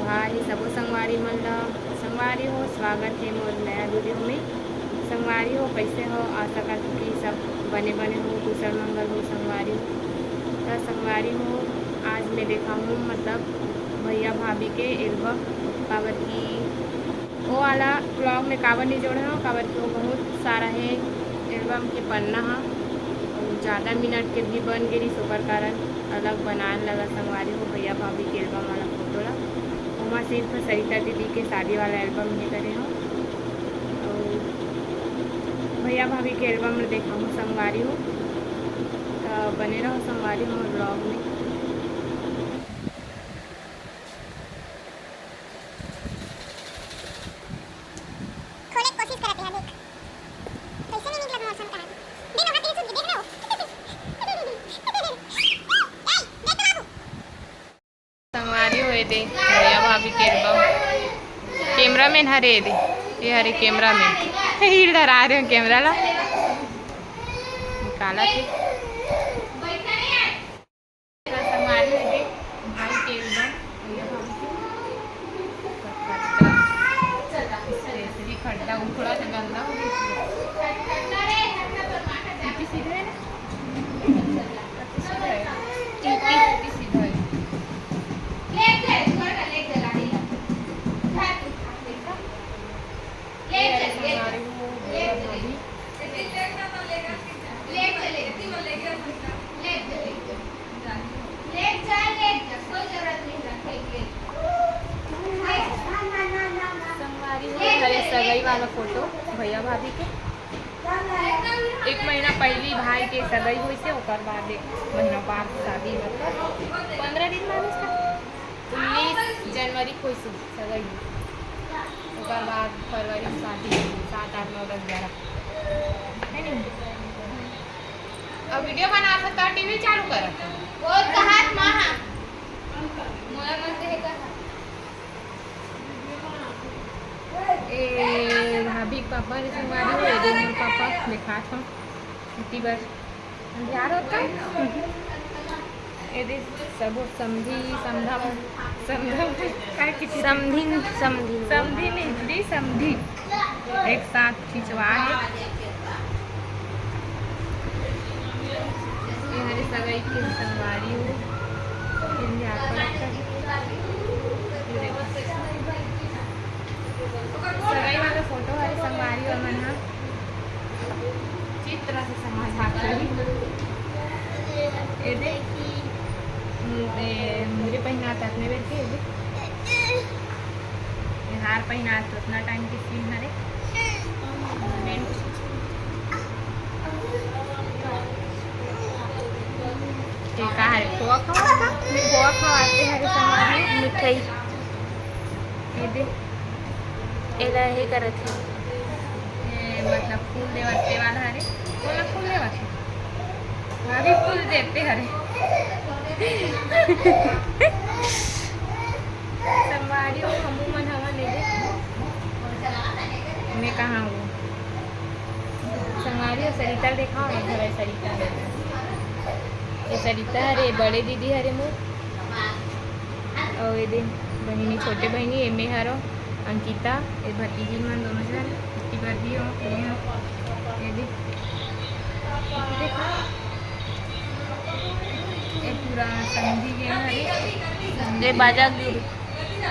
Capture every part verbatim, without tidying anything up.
हाय सबो संगवारी मन ला। संगवारी हो, स्वागत हे मोर नया वीडियो में। संगवारी हो, कैसे हो? आशा करथों कि सब बने बने हो, कुशल मंगल हो संगवारी हो। त संगवारी हो, आज मैं देखाहूँ मतलब भैया भाभी के एल्बम, काबर कि वो वाला ब्लॉग में काबर नहीं जोड़े हो, काबर कि वो बहुत सारा है एल्बम के पन्ना हा, ज़्यादा मिनट के भी बन गे रिहिस, ओकर कारण अलग बनाए लगा संगवारी हो भैया भाभी के एल्बम वाला फोटो ला। ओमा सिर्फ सरिता दीदी के शादी वाला एल्बम नहीं करे हो। तो भैया भाभी के एल्बम में देखाहूँ संगवारी हो, तो बने रहो संगवारी हो मोर ब्लॉग में। खोले के कोशिश करत हे, देख। कैसे नहीं निकलत मोर सन कहानी। देख ना, हाथ देख, देख ना हो। ए, देख तो बाबू। संगवारी हो, ए दे, भैया भाभी के एल्बम। कैमरामैन हरे, ए दे, ये हरे कैमरामैन। हील धरा रहे हो कैमरा ला। निकाला थे। संगवारी हो, ए दे, भाई के एल्बम। भैया भाभी के। खड्डा, स्पेशली खड्डा उखड़ा से गंदा हो गया। सीधी सीधी है ना? सीधी सीधी है। संगवारी हो, हरे सगाई वाला फोटो भैया भाभी के। एक महीना पहली भाई के सगाई होइसे, ओकर बाद एक महीना बाद शादी, मतलब पंद्रह दिन बाद उसका उन्नीस जनवरी को होइसे सगाई। ओकर बाद फरवरी में शादी, सात, आठ, नौ, दस, ग्यारह, है नहीं? अब वीडियो बना सकता, टीवी चालू कर। वो कहात माँ। मोला मन से कहा। ए, भाभी के पापा रे संगवारी हो, ए दे मोर पापा देखात हो। इतनी बार अंधियार होता। ए दे सबो समधी, समधा, समधा, काय किसी समधिन, समधिन। समधी नहीं, दीदी, समधी। एक साथ खिंचवा हे। ये हरे सगाई के संगवारी हो। ये भी आपको लगता है। ये देखो। सगाई वाला फोटो हरे संगवारी हो मन हा। चित्र से समझ आत होही। ये दे। मु-, ए, मुझे पहनाता अपने बेर के, ये दे। ये हार पहनात तो उतना टाइम के सीन हरे। ये का हरे? खोआ खवात हे? मैं खोआ खवात हे हरे संगवारी। मिठाई। ये दे। एला हे करत हे। ये मतलब फूल देवत ते वाला हरे। कोला फूल देवत हे? भाभी फूल देते हरे। संगवारी हो, हमू मन हवन ए दे। मैं कहाँ हूँ? संगवारी हो, सरिता ल देखाओ ना, घर है सरिता। ये सरिता हरे, बड़े दीदी हरे मोर। अउ ए दे बहिनी, छोटे बहिनी, एमे हरो अंकिता, ए भतीजी मन दोनों झन। इतनी बार भी हो, ये हो। ए दे। देखो। ये पूरा समधी के हरे। ये बाजा गुरु।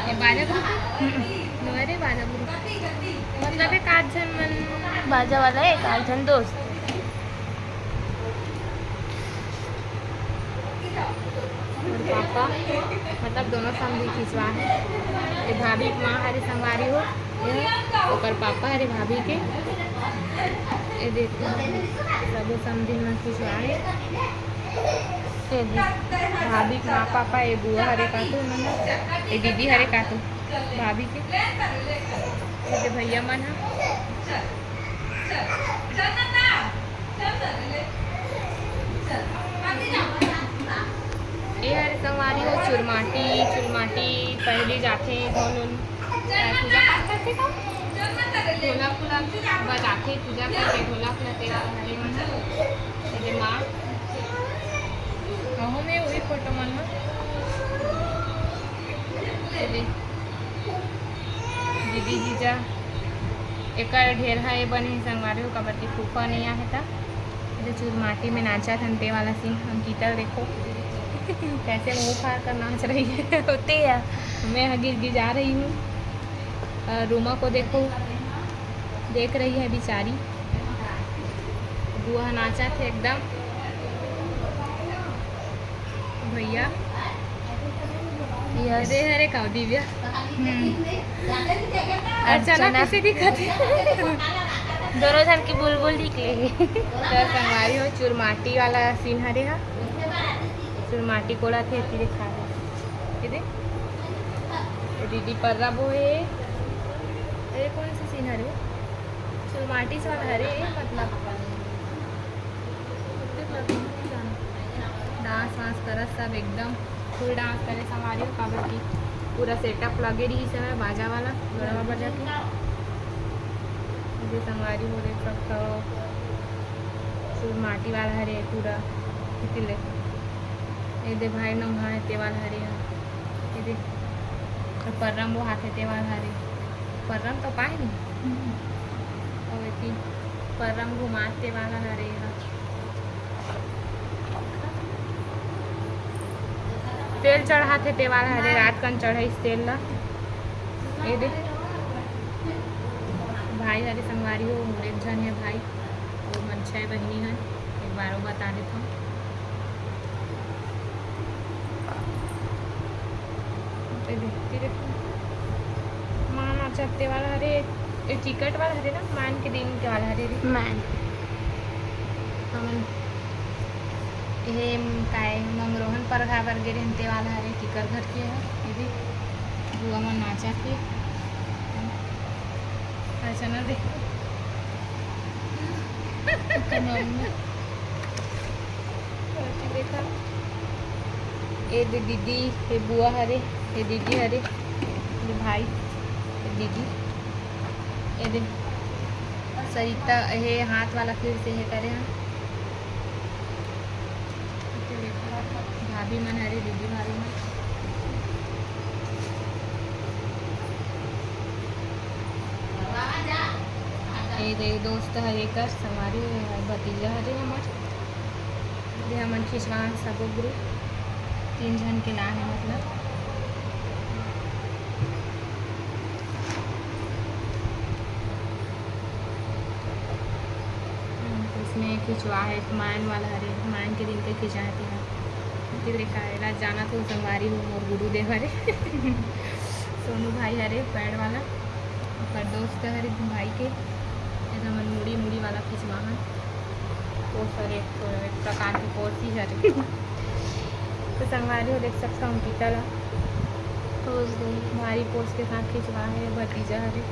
ये बाजा गुरु। हम्म। नो, अरे बाजा गुरु। मतलब एक आध झन मन बाजा वाला है, एक आध झन दोस्त। और पापा, मतलब दोनों समधी खिंचवा हे। ये भाभी के माँ हरे संगवारी हो, ये ओकर पापा हरे भाभी के। ये देखो, सबो समधी मन खिंचवा हे। ये देख, भाभी के माँ पापा, ये बुआ हरे काकू मन, ये दीदी हरे काकू भाभी के, ये दे भैया मन ह। ये हरे संगवारी हो चुरमाटी, चुरमाटी पहली जाथे धुन उन, पूजा पाठ करथे का? ढोलक उलक बजाथे, पूजा करथे, ढोलक ल तेरा हरे मन ह। ये दे माँ, कहूँ में वही फोटो मन ह। ये दे। दीदी जीजा, एकर ढेर हे बने हे संगवारी हो, काबर कि फूफा नहीं आहे त। ये चूर माटी में नाचा थन ते वाला सीन अंकिता देखो कैसे मुंह फाड़ कर नाच रही है। होते है। मैं गिर गिर जा रही हूँ। अ, रोमा को देखो, देख रही है बेचारी, बुआ नाचा थे एकदम। भैया यस। दे हरे का दिव्या। हम्म। अर्चना अर्चना। कैसे दिखत हे? दोनों झन की बुलबुल निकले हे। तो संगवारी हो, चुरमाटी वाला सीन हरे हा। चुरमाटी कोड़ा थे, एती देखा हे। ये दे। ये दीदी पर्रा बोहे। ये कौन सा सीन हरे? चुरमाटी से वाला हरे, मतलब। डांस वांस करत सब एकदम फुल डांस करे संगवारी हो, काबर कि पूरा सेटअप लगे रही समय बाजा वाला, गड़वा बाजा के। ये संगवारी हो देख सकत हो, चुरमाटी वाला हरे पूरा। किती ले ये दे भाई नंगा हे ते वाला हरे हा। ये दे। और पर्रम वो हाथे ते वाला हरे। पर्रम तो पाए नहीं। हम्म। और एती पर्रम घुमात ते वाला हरे हा। तेल चढ़ात हे ते वाला हरे, रात कन चढ़ाइस तेल ला। ये दे। भाई हरे संगवारी हो, मोर एक झन हे भाई। वो मन छह बहिनी हन, एक बार वो बता देथव। ये दे, ये दे। माँ नाचत ते वाला हरे, ये टिकट वाला हरे ना, मान के दिन के वाला हरे रे। मान। हमन ये काय मंगरोहन परघा बर गे रहन ते वाला हरे, टिकर घर के हे। ये दे, बुआ मन नाचत हे। अच्छा ना दे। कमर में। देखा, ये दे दीदी, ये बुआ हरे, ये दीदी हरे, ये भाई, ये दीदी, ये दे सरिता, ये हाथ वाला फिर से ये करे हैं। भाभी मन हरे, दीदी भाभी मन। ये दे दोस्त हरे कर, संगवारी भतीजा हरे हमर। ये हमन खिंचवान सबो ग्रुप, तीन झन के नाम है मतलब। इसमें खिंचवा है, मान वाला हरे, मान के दिन के खिंचा है तेहा। फिर देखा है, रात जाना तो संगवारी हो मोर गुरुदेव हरे। सोनू भाई हरे पैड वाला, ओकर दोस्त हरे भाई के। एदा मन मुड़ी मुड़ी वाला खिंचवा है। पोस हरे, एक प्रकार के पोस ही हरे। तो संगवारी हो देख सकता हूँ अंकिता ला। पोस दे। भारी पोस के साथ खिंचवा है भतीजा हरे।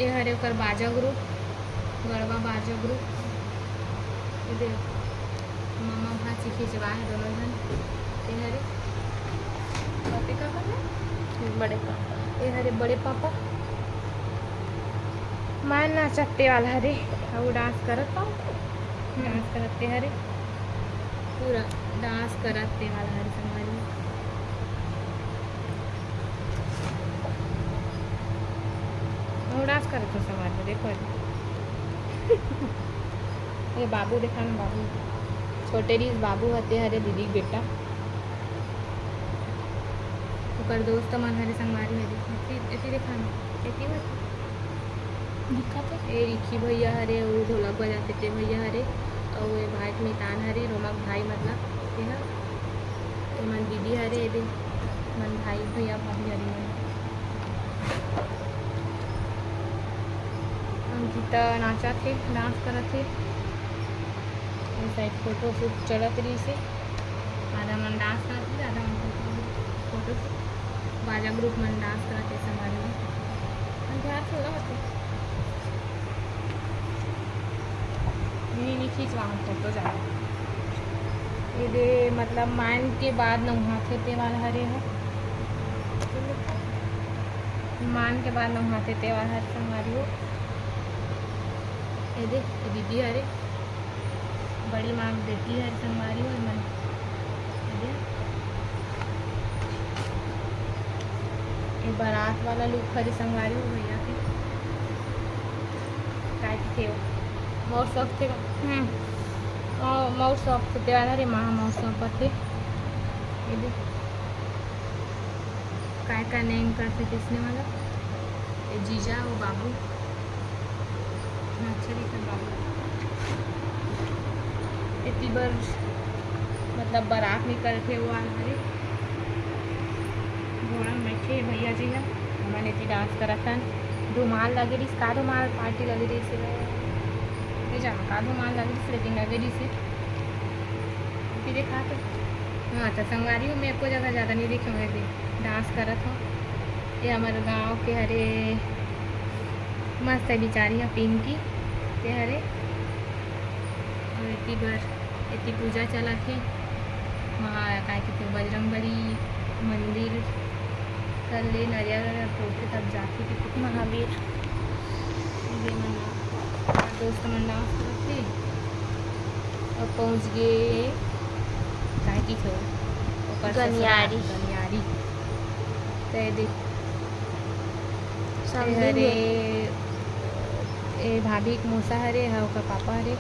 ये हरे ओकर बाजा ग्रुप, गड़वा बाजा ग्रुप। ये दे, मामा भांची खिंचवा है दोनों झन। ये हरे पति का हरे? बड़े पापा। ये हरे बड़े पापा। मैं नाचते वाला हरे, वो डांस करत पाओ, डांस करते हरे। पूरा डांस करत ते वाला हरे संगवारी। वो डांस करत हो संगवारी, देखो। ये बाबू देखा ना, बाबू। छोटे रिस बाबू हते हरे दीदी के बेटा। ओकर दोस्त मन हरे संगवारी हरे। एती, एती देखा ना, एती मत। दिक्कत है। ए रिखी भैया हरे, वो ढोलक बजाते ते भैया हरे, और वो भाई के मितान हरे, रोमा के भाई मतलब, ये ह, ये मन दीदी हरे, ये दे, मन भाई भैया भाभी हरे मन। अंकिता नाचत हे, डांस करत हे। ये साइड फोटो शूट चलत रहिस हे। आधा मन डांस करत हे, आधा मन फोटो, फोटो शूट। बाजा ग्रुप मन डांस करत हे संगवारी मन। अउ ध्यान से होगा मतलब। नहीं, नहीं, खींचवा हम फोटो जा। ये दे, मतलब, मान के बाद नहाथे ते वाला हरे ह। मान के बाद नहाथे ते वाला हरे संगवारी हो। ये दे, ये दीदी हरे। बड़ी माँ के बेटी हरे संगवारी हो, एमन। ये दे। बारात वाला लुक हरे संगवारी हो भैया के। काय कथे वो? मौर शौक थे का? हम्म। मौर शौक थे तेवाला रे माँ, मौर शौक थे। ये देख। काय का नेंग करथे किसने वाला? ये जीजा, वो बाबू। अच्छा दिखत बाबू। एती बर मतलब बारात निकलथे वो आल हरे। घोड़ा में बैठे भैया जी ह। हमन एती डांस करत हन। धुमाल लगे रिस, का धुमाल पार्टी लगे रिस, नहीं जाना का धुमाल लगे रिस, लेकिन लगे रिस। फिर देखा तो हाँ, तो संगवारी हो, मैं एको जगह ज़्यादा नहीं देखे हुए भी डांस करत हो। ये हमारे गांव के हरे, मस्त है बिचारी है पिंकी, ये हरे। और एती बर एती पूजा चलत हे। वहाँ काय कथे बजरंग बली मंदिर कर ले नरियर वरियर फोड़थे तब जाथे कि महावीर। ये मन दोस्त मन डांस करत हे। अब पहुँच गे काय कथे ओकर ससुराल गनियारी। गनियारी। ते देख ए समझी हरे, गए। ए भाभी के मोसा हरे, हा ओकर पापा हरे।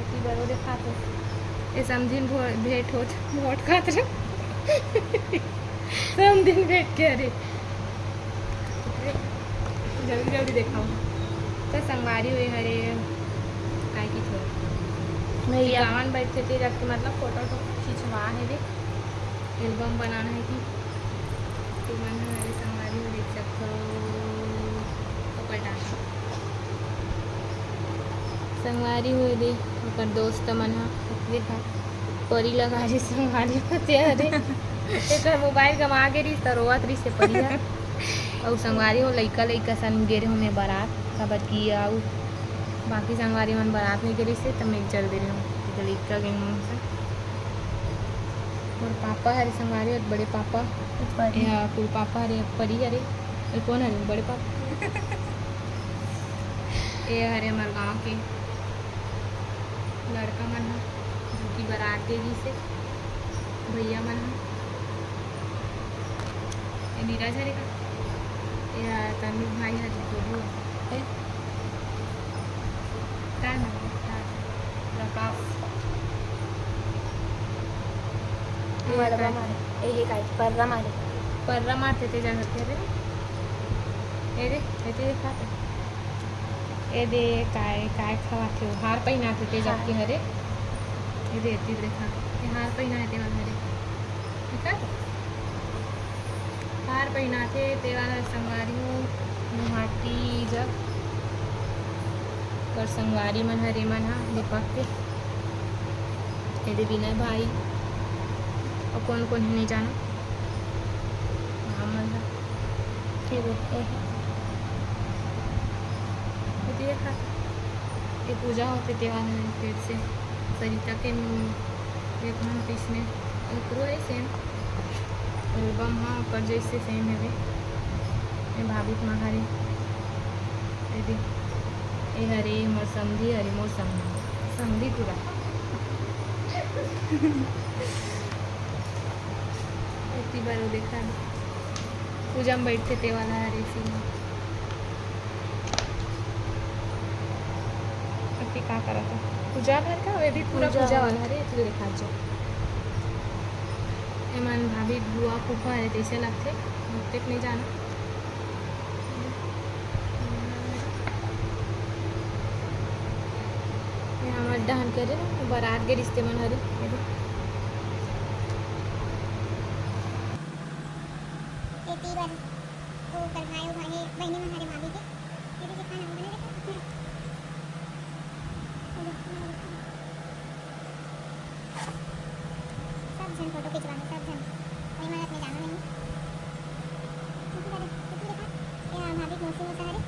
की बरो देखात हो। ए समझिन भो-, भेंट होत, मोट खात रहे। समझिन भेंट के हरे। जल्दी जल्दी देखाओ। तो संगवारी हुए हरे, काय की थोड़ा। भैया। गावन बैठे थे जब कि मतलब फोटो तो खिंचवा है रे। एल्बम बनाना है कि तुमन हमारे संगवारी हो देख सकथो। ओकर डांस। संगवारी हो दे, ओकर दोस्त मन ह, देखा, परी लगा जी संगवारी होते हरे। एकर मोबाइल गमा गे रिस त रोवत रिस से परी ह। अउ संगवारी हो लइका, लइका सन गे रहे हो मैं बारात, काबर कि अउ बाकी संगवारी मन बारात में गे रिस से त मैं चल दे रहे हो। त लइका गे हो से। मोर पापा हरे संगवारी, एक बड़े पापा। परी। या कुल पापा हरे, एक परी हरे। ये कौन हरे? बड़े पापा। ये हरे हमारे गांव के लड़का मन ह, जो कि बारात दे दी से भैया मन ह। ये नीरज हरे का? ये तनु भाई हरे, तो वो है। का नाम है? का? प्रकाश। ये मड़वा का? मारे, ये काय? पर्रा मारे। पर्रा मारथे ते जगह के रे। ए रे, ए ते देखा ते। ए दे, काय, काय खवाथे वो? हार पहिनाथे ते जग के हरे। ए दे, ए दे देखा। ये हार पहिनाथे ते वाला हरे। ठीक है? हार पहिनाथे, तेवाला संगवारी हो, मुहाटी जग। और संगवारी मन हरे मन हा दीपक के। ये दे विनय भाई। और कौन कौन है नहीं जाना। हाँ, मन हा। ये दे, ये है। ये देखा। ये पूजा होथे तेवाला फिर से। सरिता के देखा हम इसमें। ये पूरा है same। एल्बम ह ओकर जैसे same हवे। ए भाभी के माँ हरे। ए दे, ए हरे मोर समधी हरे, मोर समधी, समधी पूरा। एती बार वो देखा दे। पूजा में बैठे ते वाला हरे सीन। अति का करत हे? पूजा घर का? वे भी पूरा पूजा पूजा वाला। वाला हरे, एती देखा जो। एमन भाभी बुआ फूफा हरे, तैसे लगथे, ओतेक नहीं जाना। ये हमर डहन करे ना, बारात गे रिस ते मन हरे। एती बर वो कर भाई, वो भाई, बहिनी मन हरे भाभी के। ये देखिए खाना बने देखा। सब झन फोटो खिंचवाने, सब झन। कोई मदद में जाना नहीं। किसी का देख-, किसी देखा? ये भाभी के मौसी मौसा हरे।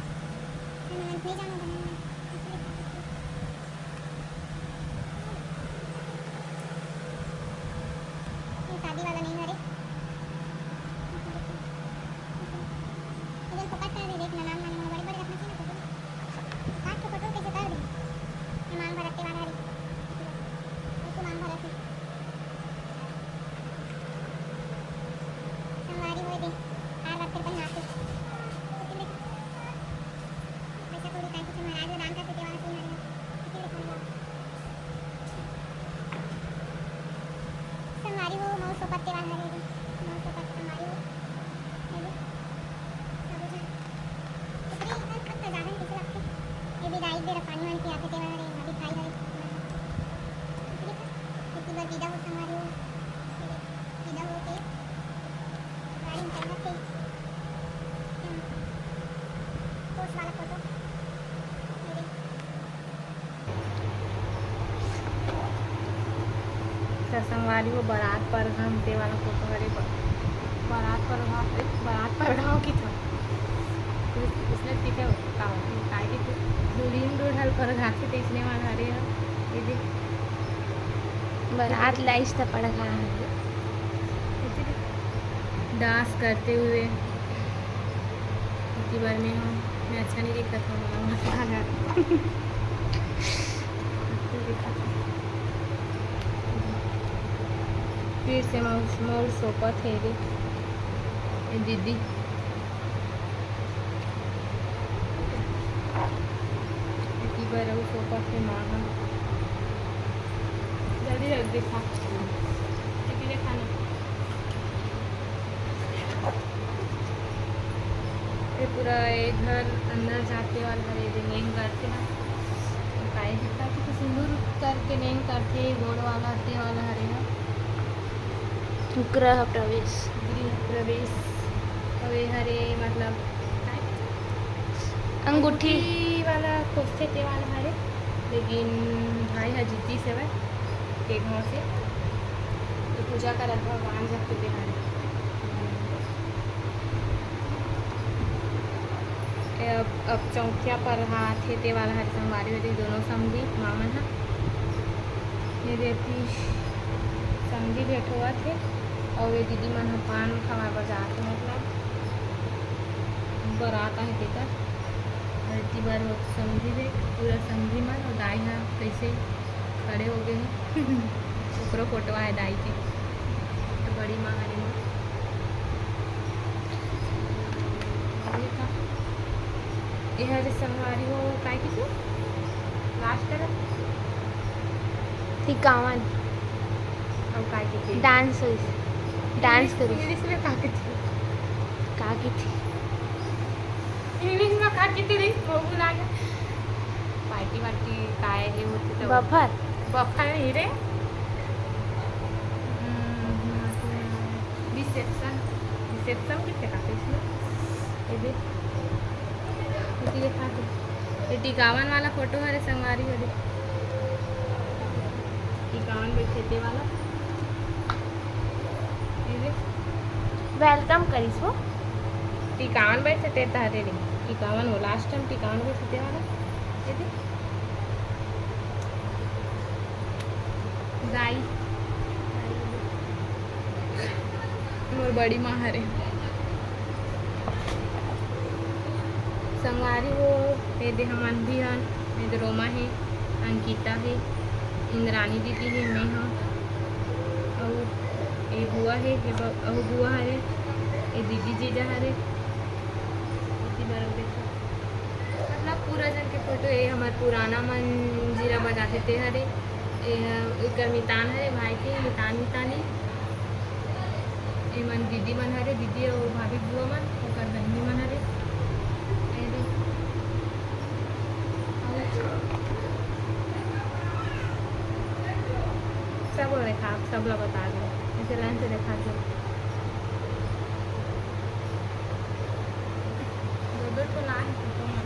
मैं मदद नहीं जाना बने। ये शादी वाला नहीं हरे। ये पकड़ कर दे, देख ना, नाम नाम बड़े बड़े रखना चाहिए ना फोटो। काट के फोटो कैसे कर दे? ये मांग भरत के वाला हरे। ये तो मांग भरत है। पत्ते वाला हरे रे, मौसम पत्ते हमारे हो। ये भी, सब कुछ है। ऊपरी घर पत्ता ज्यादा नहीं, कैसे लगते? ये भी दाई बेरा पानी वानी पियाते, तेरा हरे, अभी खाई हरे। ऊपरी घर, कितनी बार विदा हो संवारी हो। ये भी, विदा हो के गाड़ी में चढ़ा के, पोस्ट वाला फोटो। ये भी। त संगवारी हो, बरात परघा म ते वाला फोटो हरे। ब-, बरात परघा, ए, बरात परघा हो कि था? कुछ, कुछ ने पीछे का हो, काय के थे? दुल्हिन डोढ़ल परघा थे, तइसने वाला हरे ह। ये देख। बरात लाइस त परघा हरे। ये देख। डांस करते हुए। इतनी बार में हम, मैं अच्छा नहीं दिखता था, मोला मत लगा। फिर से मोर, मोर सोपत हे रे, ए दीदी। इतनी बार अउ सोपत हे माँ ह। जल्दी जल्दी खा, जल्दी खा ना। ये पूरा ये घर अंदर जाते वाला हरे, ये नेंग करते ना, काय दिखा कि सिंदूर करके नेंग करते, गोड़ वाला ते वाला हरे ना। गृह प्रवेश। गृह प्रवेश। अउ ये हरे, मतलब, काय? अंगूठी। अंगूठी वाला खोजते ते वाला हरे, लेकिन भाई ह जीतीस हवय। के घाव से तो पूजा करत भगवान जब के तिहार। ए, अब, अब चौकिया पर हाथ हे ते वाला हर संगवारी होती दोनों समधी माँ मन ह। ये देती समधी भेंट होवत हे अउ ये दीदी मन ह पान खवाए बर जात हे, मतलब बरात आहे तेकर। अउ एती बर वो समधी भेंट, पूरा समधी मन अउ दाई ह कैसे खड़े हो गए हैं। ओकरो फोटो आए दाई के, तो बड़ी माँ हरे मोर। ये का? ये हरे संगवारी हो, काय किथे? लास्ट तरफ? टिकावन। अउ काय किथे? डांस होइस। डांस इंग्लिश, करिस। इंग्लिश में का किथे? का किथे? इंग्लिश में का किथे रे? वो भुला गया। पार्टी वार्टी काय हे होती तो बफर। बफर नहीं रे। हम्म, रिसेप्शन। रिसेप्शन किथे का इसमें? ये देख। ये देखा तो। ये टिकावन वाला फोटो हरे संगवारी हो रे। टिकावन बैठे ते वाला। ये देख। वेलकम करिस वो। टिकावन बैठे ते हरे रे। टिकावन वो लास्ट टाइम टिकावन बैठे ते वाला। ये देख। गाई। मोर बड़ी माँ हरे। संगवारी हो, ए दे हमन भी हन, ए दे रोमा हे, अंकिता हे, इंद्रानी दीदी हे, मैं हूँ, अउ ए बुआ हे, ए ब-, अउ बुआ हरे, ए दीदी जीजा हरे, इसी बार देखो। मतलब पूरा जन के फोटो, ये हमर पुराना मन जीरा बजाते ते हरे, ये ह-, एकर मितान हरे, भाई के मितान मितानी, ये मन दीदी मन हरे, दीदी अउ भाभी बुआ मन, ओकर बहिनी मन हरे। ये दे। सब ला देखा, सब ला बता दो, इसे लाइन से देखा दो। दो दो ठो ला हे फोटो मन।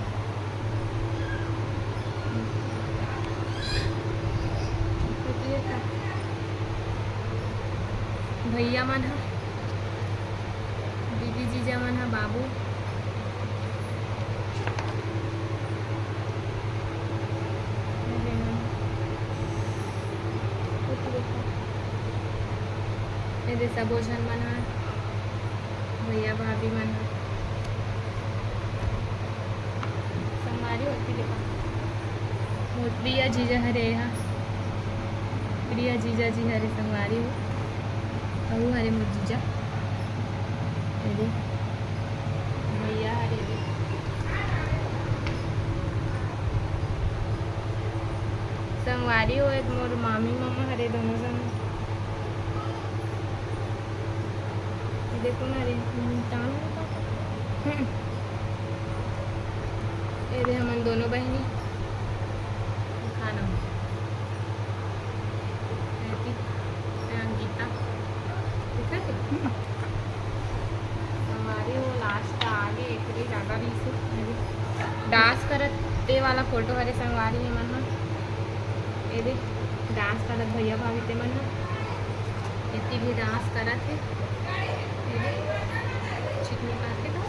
भैया मन ह, दीदी जीजा मन ह, बाबू। ये दे सबो झन मन ह। भैया भाभी मन ह। संगवारी होती देखा। मोर प्रिय जीजा हरे हा। प्रिय जीजा जी हरे संगवारी हो। अहू हरे मोर जीजा। ये दे। भैया हरे दे। संगवारी हो, एक मोर मामी मामा हरे, दोनों जन। देखो ना रे, टांग में तो। हम्म। ये दे हमन दोनों बहिनी खाना। ये अंकिता। दिखा थे? हम्म। हमारे वो लास्ट आ गए, इतनी ज़्यादा नहीं से। डांस करत ते वाला फोटो हरे संगवारी हे मन ह। ये दे डांस करत भैया भाभी ते मन ह। इतनी भी डांस करत हे। ये दे चिकनी पाके तो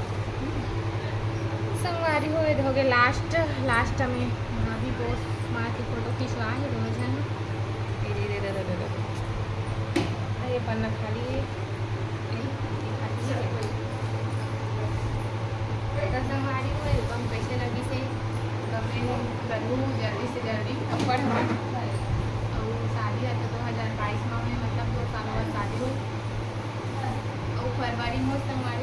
संगवारी हो, ये हो गए लास्ट, लास्ट में भाभी पोस्ट मार के फोटो खिंचवा है दोनों जन। ये दे, दे, दे, दे, दे, दे। ये पन्ना खाली है। तो संगवारी हो, album कैसे लगी से comment करू जल्दी से जल्दी। अब्बड़ हमर अउ शादी है तो दो हज़ार बाईस में हुए, मतलब दो साल बाद शादी हुई। अउ फरवरी में संगवारी